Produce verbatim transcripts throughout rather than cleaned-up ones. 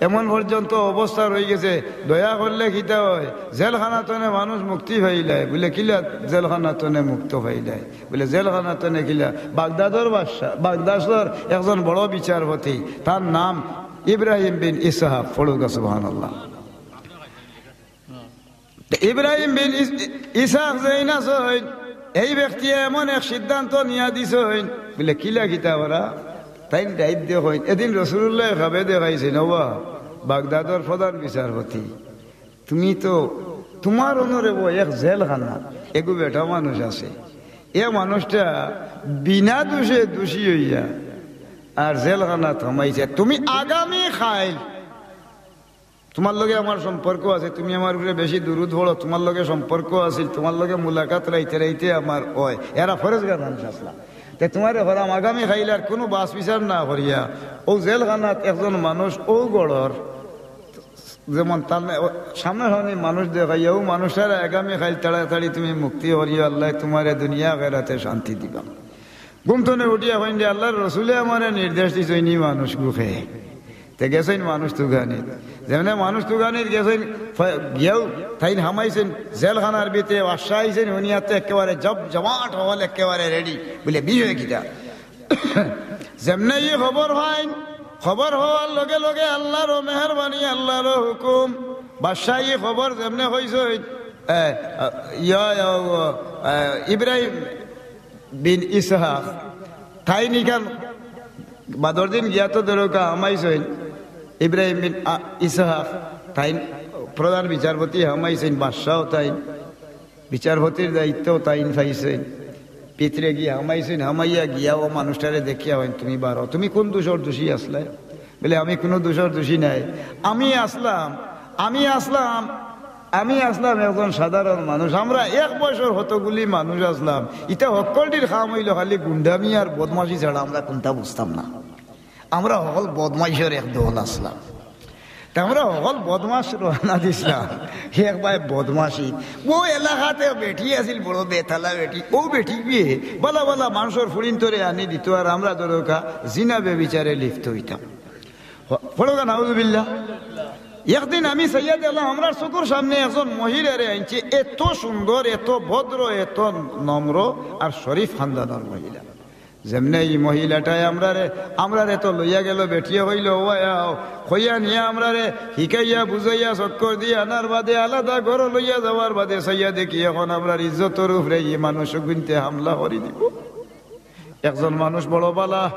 এমন পর্যন্ত অবস্থা রইগেছে, দয়া করলে কিতা অয়, জেলখানা তনে মানুষ মুক্তি পাইলায়। বুলে, "কিলা জেলখানা তনে মুক্ত পাইলায়?" বুলে, "জেলখানা তনে কিলা?" বাগদাদর বাদশা, বাগদাদর একজন বড় বিচারপতি, তার নাম ইব্রাহিম বিন ইসহাক। পড়ুকা সুবহানাল্লাহ। তে ইব্রাহিম বিন ইস-, ইসহাক যেইন আছইন, এই ব্যক্তিয়ে এমন এক সিদ্ধান্ত নিয়া দিছইন, বুলে, "কিলা কিতা ওরা?" তাইন ডাইব দেখইন, এদিন রসুলুল্লায় খাবে দেখাইছইন, "ওবা, বাগদাদর প্রধান বিচারপতি, তুমি তো, তুমার অনরে বো এক জেলখানা, এগু বেটা মানুষ আছে, এ মানুষটা বিনা দোষে দোষী অইয়া আর জেলখানাত হামাইছে, তুমি আগামী খাইল তুমার লগে আমার সম্পর্ক আছে, তুমি আমার উপরে বেশি দুরুদ পড়ো, তুমার লগে সম্পর্ক আছিল, তুমার লগে মুলাকাত রাইতে রাইতে আমার অয়।" এরা ফরেজগার মানুষ আছলা। "তে তুমারে কইরাম আগামী খাইল আর কুনু বাছ বিচার না করিয়া, অউ জেলখানাত একজন মানুষ অউ গড়র, যেমন তার না-, ও সামনাসামনি মানুষ দেখাইয়া, অউ মানুষটারে আগামী খাইল তাড়াতাড়ি তুমি মুক্তি করিও, আল্লায় তুমারে দুনিয়া আখেরাতে শান্তি দিবা।" ঘুম তনে উঠিয়া কইন যে, "আল্লার রসুলে আমারে নির্দেশ দিছইন, ই মানুষগু কে।" তে গেছইন মানুষ তুকানিত। যেমনে মানুষ তুকানিত গেছইন, ফ-, গিয়াউ তাইন হামাইছইন জেলখানার ভিতরে, বাদশা আইছইন, হুনিয়াতে একেবারে জব-, জমাট হকল একেবারে ready। বুলে, "বিষয় কিতা?" যেমনে ই খবর পাইন, খবর পাওয়ার লগে লগে আল্লার মেহেরবানি, আল্লার হুকুম, বাদশা ই খবর যেমনে কইছইন, এ, ইয়া, ইয়া, ও, এ, ইব্রাহিম বিন ইসহাক, তাইন ইখান বাদর দিন গিয়া তো ধরউক্কা হামাইছইন, ইব্রাহিম বিন আ-, ইসহাক, তাইন প্রধান বিচারপতি হামাইছইন, বাদশাও তাইন, বিচারপতির দায়িত্বও তাইন পাইছইন, ভিতরে গিয়া হামাইছইন, হামাইয়া গিয়া অউ মানুষটারে দেখিয়া কইন, "তুমি বারো, তুমি কুন দোষর দোষী আছলায়?" বুলে, "আমি কুনু দোষর দোষী নায়, আমি আছলাম, আমি আছলাম, আমি আছলাম একজন সাধারণ মানুষ। আমরা এক বয়সর কতগুলি মানুষ আছলাম, ইতা হক্কলটির কাম অইলো খালি গুন্ডামি আর বদমাশি ছাড়া আমরা কুনতা বুঝতাম না। আমরা হকল বদমাইশর এক দল আছলাম। তে আমরা হকল বদমাশ রওয়ানা দিছলাম, এক বায় বদমাশি। অউ এলাকাত বেটি আছিল, বড় বেতালা বেটি, অউ বেটি বিয়ে বালা বালা মানষর ফুড়িন্তরে আনি দিত, আর আমরা ধরউক্কা জিনা ব্যভিচারে লিপ্ত অইতাম।" পড়ুকা নাউজুবিল্লাহ। একদিন আমি চাইয়া দেখলাম, আমরার চকুর সামনে একজন মহিলারে আনছে, এত সুন্দর, এত ভদ্র, এত নম্র আর শরীফ খানদানর মহিলা। যেমনে ই মহিলাটায় আমরারে, আমরারে তো লইয়া গেল, বেটিয়ে কইলো, "ও আও।" কইয়া নিয়া আমরারে হিকাইয়া বুঝাইয়া চক্কর দিয়া আনার বাদে, আলাদা ঘরো লইয়া যাওয়ার বাদে চাইয়া দেখি অখন আমরার ইজ্জতর উপরে ই মানুষগুইন্তে হামলা করি দিবো। একজন মানুষ বড় বালা,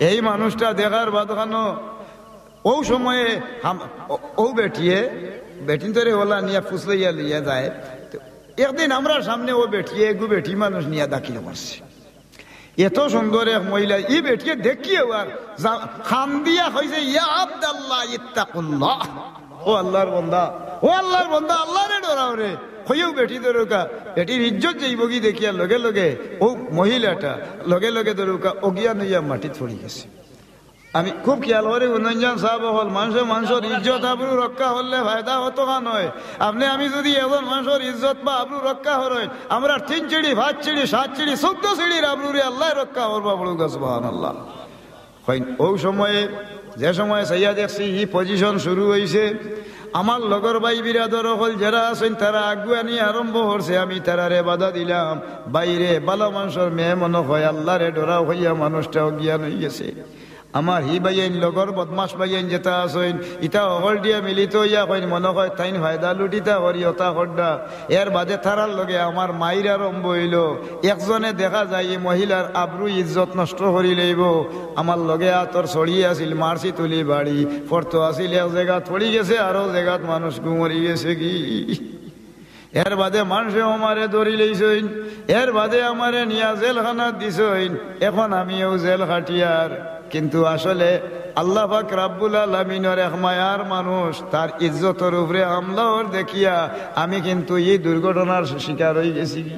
এই মানুষটা দেখার বাদ খানো অউ সময়ে হাম-, অ-, অউ বেটিয়ে, বেটিন্তরে অলা নিয়া ফুসলাইয়া লইয়া যায়। তো একদিন আমরার সামনে অউ বেটিয়ে এগু বেটি মানুষ নিয়া দাখিল করছে। এত সুন্দর এক মহিলা, ই বেটিয়ে দেখিয়া আর যা-, কান্দিয়া কইছে, "ইয়া আব্দাল্লাহ, ইত্তাকুল্লাহ।" "ও আল্লার বন্দা, ও আল্লার বন্দা, আল্লারে ডরাও রে।" কইয়াউ বেটি ধরউক্কা, বেটির ইজ্জত যাইবোগি দেখিয়া লগে লগে অউ মহিলাটা লগে লগে ধরউক্কা অজ্ঞান অইয়া মাটিত পড়ি গেছে। আমি খুব খেয়াল করি, হুনইন যান সাব অকল, মানষে মানষর ইজ্জত আবরু রক্ষা করলে ফায়দা কতখান অয়। আপনে আমি যুদি একজন মানষর ইজ্জত বা আবরু রক্ষা করইন, আমরার তিন সিঁড়ি, পাঁচ সিঁড়ি, সাত সিঁড়ি, চৌদ্দ সিঁড়ির আবরুরে আল্লায় রক্ষা করবা, পড়ুকা সুবহানাল্লাহ। কইন, অউ সময়ে, যে সময়ে চাইয়া দেখছি ই position শুরু অইছে, আমার লগর ভাই বিরাদর অকল যেরা আছইন, তারা আগুয়ানি আরম্ভ করছে, আমি তারারে বাধা দিলাম। "ভাইরে, বালা মানষর মেয়ে মনো কয়, আল্লারে ডরাও" কইয়া মানুষটা অজ্ঞান অইগেছে। আমার হি ভাইয়াইন, লগর বদমাশ ভাইয়াইন যেতা আছইন, ইতা অকলটিয়ে মিলিত অইয়া কইন, মনো কয় তাইন ফায়দা লুটিতা করি অতা কররা। এর বাদে তারার লগে আমার মাইর আরম্ভ অইলো। একজনে দেখা যায় ই মহিলার আবরু ইজ্জত নষ্ট করি লইবো। আমার লগে আতর ছড়ি আছিল, মারছি তুলি বাড়ি, পড়তো আছিল এক জাগাত, পড়ি গেছে আরো জাগাত, মানুষগু মরি গেছেগি। এর বাদে মানষে আমারে ধরি লইছইন, এর বাদে আমারে নিয়া জেলখানাত দিছইন। অখন আমি অউ জেল খাটিয়ার, কিন্তু আসলে আল্লাহ পাক রাব্বুল আলামিনর এক মায়ার মানুষ, তার ইজ্জতর উপরে হামলা অওয়ার দেখিয়া আমি কিন্তু ই দুর্ঘটনার শিকার অইগেছি।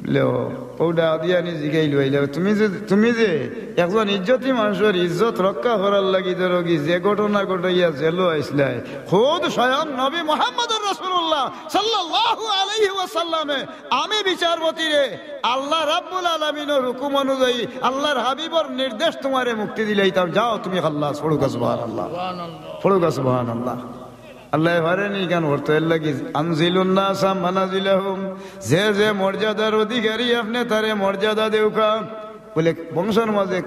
লেও, অউ ডাক দিয়া নি জিগাইল, "তুমি যে, তুমি যে একজন ইজ্জতি মানুষর ইজ্জত রক্ষা করার লাগি ধরো কি যে ঘটনা ঘটাইয়া জেলো আইসলায়, খুদ স্বয়ং নবী মুহাম্মদুর রাসূলুল্লাহ সাল্লাল্লাহু আলাইহি ওয়াসাল্লামে, আমি বিচারপতিরে, আল্লাহ রাব্বুল আলামিনর হুকুম অনুযায়ী আল্লাহর হাবিবর নির্দেশ তোমারে মুক্তি দিলাইতাম, যাও তুমি খাল্লাস। পড়ুকা সুবহানাল্লাহ, পড়ুকা সুবহানাল্লাহ। আল্লাহ পারেনি ইখান করতো, এর লাগি আনজিলুন নাসা মানাজিলাহুম, যে যে মর্যাদার অধিকারী আপনে তারে মর্যাদা দেউকা। বলে বংশর মাঝে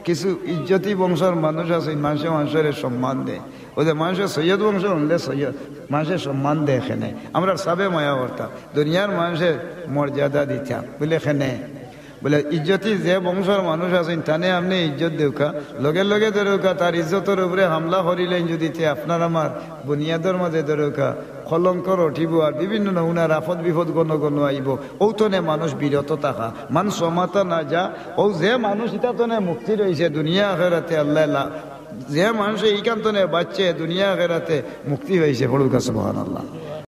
কিছু ইজ্জতি বংশর মানুষ আছে, মানষে মানষরে সম্মান দেয়। ওই যে মানষে সৈয়দ বংশ হলে সৈয়দ, মানষে সম্মান দেয় এখানে। আমরা সবে মায়া করতাম, দুনিয়ার মানষে মর্যাদা দিতাম। বলে এখানে বলে ইজ্জতি যে বংশর মানুষ আছইন, তানে আপনে ইজ্জত দেউকা, লগে লগে ধরুকা, তার ইজ্জতর উপরে হামলা করিলেন যদি, তে আপনার আমার বুনিয়াদর মাঝে ধরুকা কলঙ্ক রটিব, আর বিভিন্ন নমুনার আফত বিপদ গণ গণ আইব। ও তনে মানুষ বিরত থাকা, মান সমাতা না যা, ও যে মানুষ ইতা তনে মুক্তি রইছে দুনিয়া আখেরাতে, আল্লাহ লা-, যে মানুষে ইখান তনে বাঁচছে দুনিয়া আখেরাতে মুক্তি পাইছে। পড়ুকা সুবহানাল্লাহ।